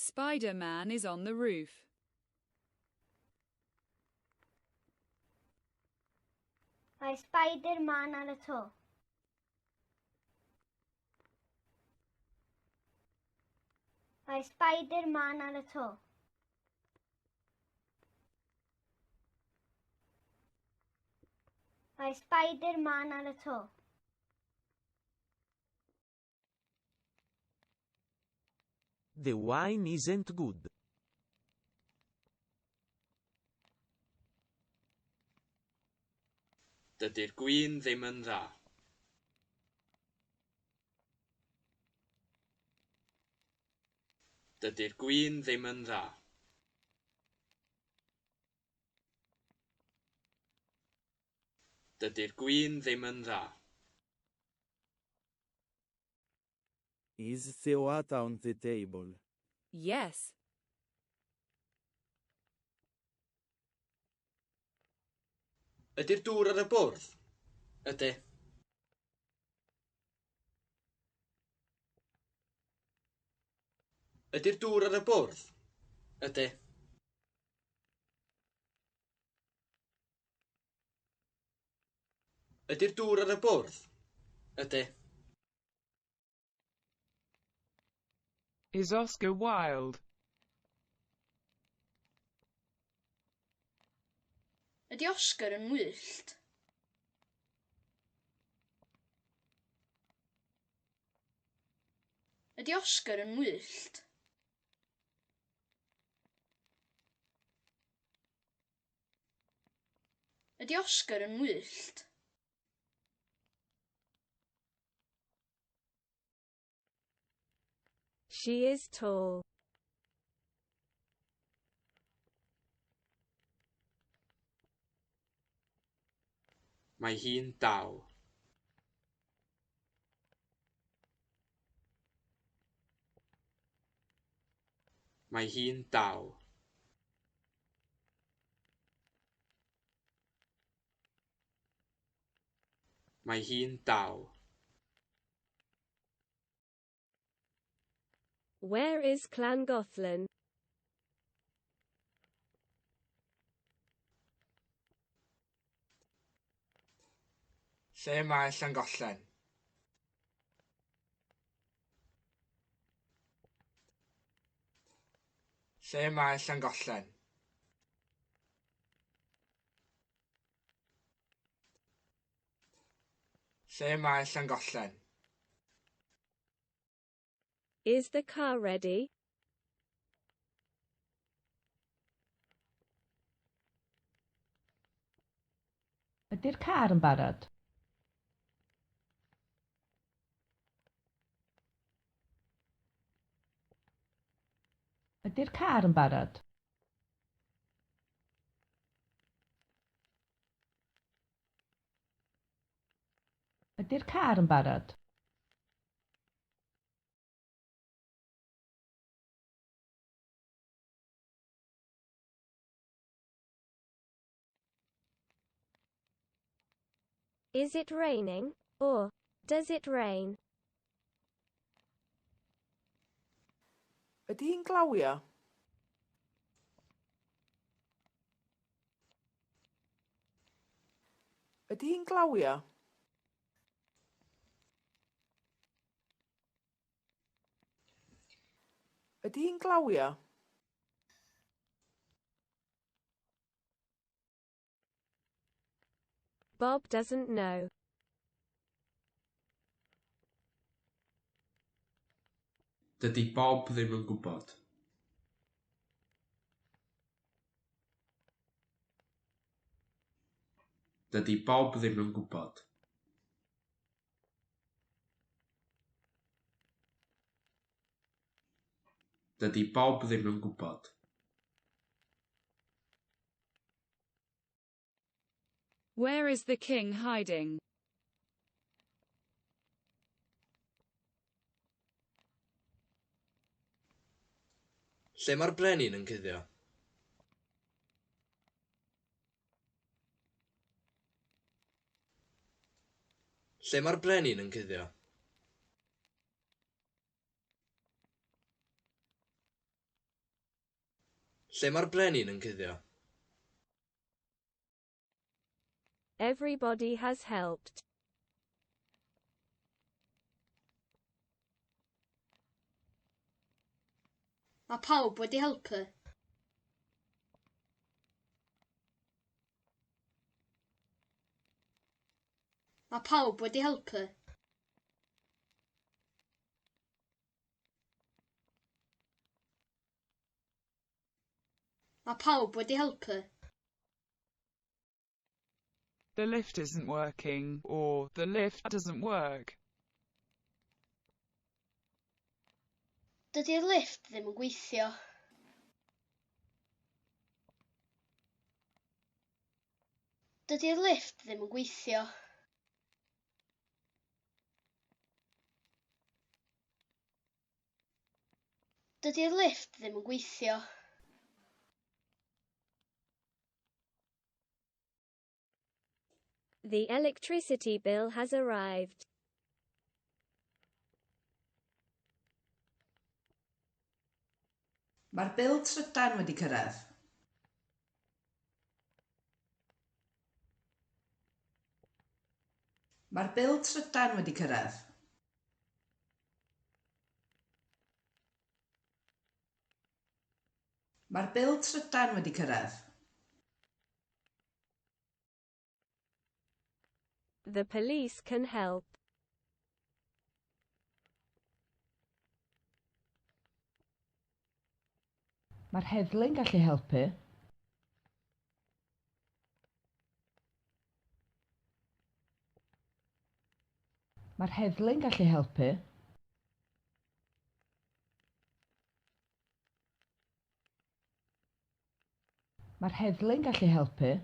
Spider-Man is on the roof. Mae Spider-Man ar y to. Mae Spider-Man ar y to. Mae Spider-Man ar y to. The wine isn't good. Dydy'r gwin ddim yn dda. Dydy'r gwin ddim yn dda. Dydy'r gwin ddim yn dda. Is the water on the table? Yes. Ydy'r dŵr ar y bwrdd? Ydy. Ydy'r dŵr ar y bwrdd? Ydy. Ydy'r dŵr ar y bwrdd? Ydy. Is Oscar Wilde? Ydy Oscar yn wyllt? Ydy Oscar yn wyllt? Ydy Oscar yn wyllt? She is tall. Mae hi'n dal. Mae hi'n dal. Mae hi'n dal. Where is Llangollen? Lle mae Llangollen? Lle mae Llangollen? Lle mae Llangollen? Is the car ready? Ydy'r car yn barod? Ydy'r car yn barod? Ydy'r car yn barod? Is it raining, or does it rain? Ydy hi'n glawio? Ydy hi'n glawio? Ydy hi'n glawio? Bob doesn't know. Dydy Bob ddim yn gwybod. Dydy Bob ddim yn gwybod. Dydy Bob ddim yn gwybod. Where is the king hiding? Lle mae'r brenin yn cuddio? Lle mae'r brenin yn cuddio? Lle mae'r brenin yn cuddio? Everybody has helped. Mae pawb wedi helpu. Mae pawb wedi helpu. Mae pawb wedi helpu. The lift isn't working, or the lift doesn't work. Dydy'r lifft ddim yn gweithio. Dydy'r lifft ddim yn gweithio. Dydy'r lifft ddim yn gweithio. The electricity bill has arrived. Mae'r bil trydan wedi cyrraedd. Mae'r bil trydan wedi cyrraedd. Mae'r bil trydan wedi cyrraedd. The police can help. Mae'r heddlu'n gallu helpu. Mae'r heddlu'n gallu helpu. Mae'r heddlu'n gallu helpu.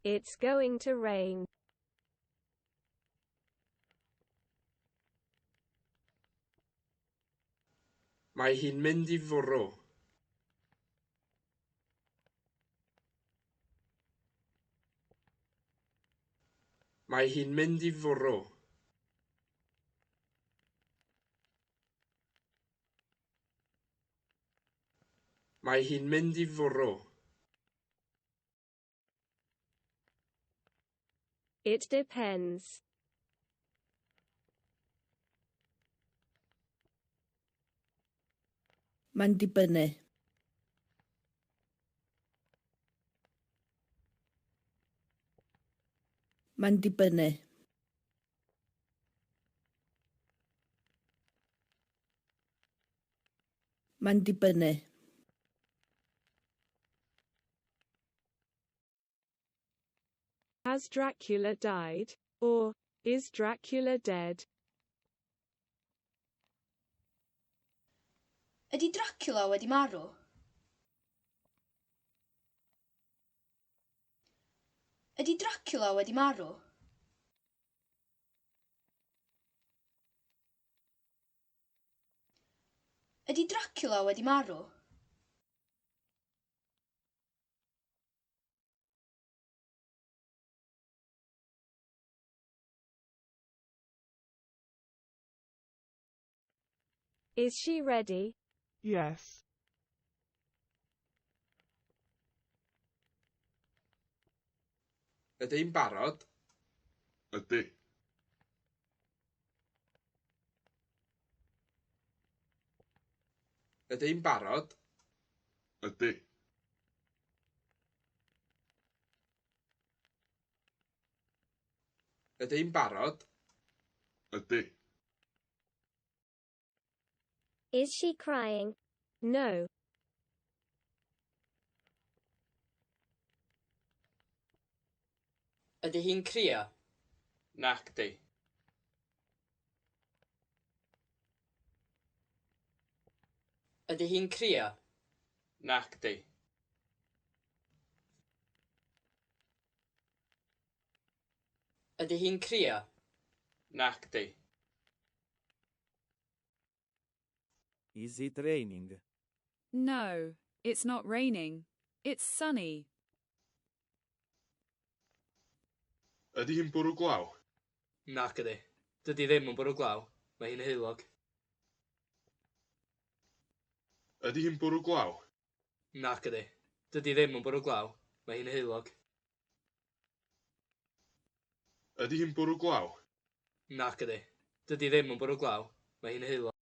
It's going to rain. Mae hi'n mynd i fwrw. Mae hi'n mynd i fwrw. Mae hi'n mynd i fwrw. It depends. Mae'n dibynnu. Mae'n dibynnu. Mae'n dibynnu. Has Dracula died? Or, is Dracula dead? Ydy Dracula wedi marw? Ydy Dracula wedi marw? Ydy Dracula wedi marw? Is she ready? Yes. Ydy hi'n barod? Ydy. Ydy hi'n barod? Ydy. Ydy hi'n barod? Ydy. Is she crying? No. Ydy hi'n crio? Nacdi. Ydy hi'n crio? Nacdi. Ydy hi'n crio? Nacdi. Is it raining? No, it's not raining. It's sunny. Ydy hi'n bwrw glaw? Nac ydy. Dydy ddim yn bwrw glaw. Mae hi'n heulog. Ydy hi'n bwrw glaw? Nac ydy. Dydy ddim yn bwrw glaw. Mae hi'n heulog. Ydy hi'n bwrw glaw? Nac ydy. Dydy ddim yn bwrw glaw. Mae hi'n heulog.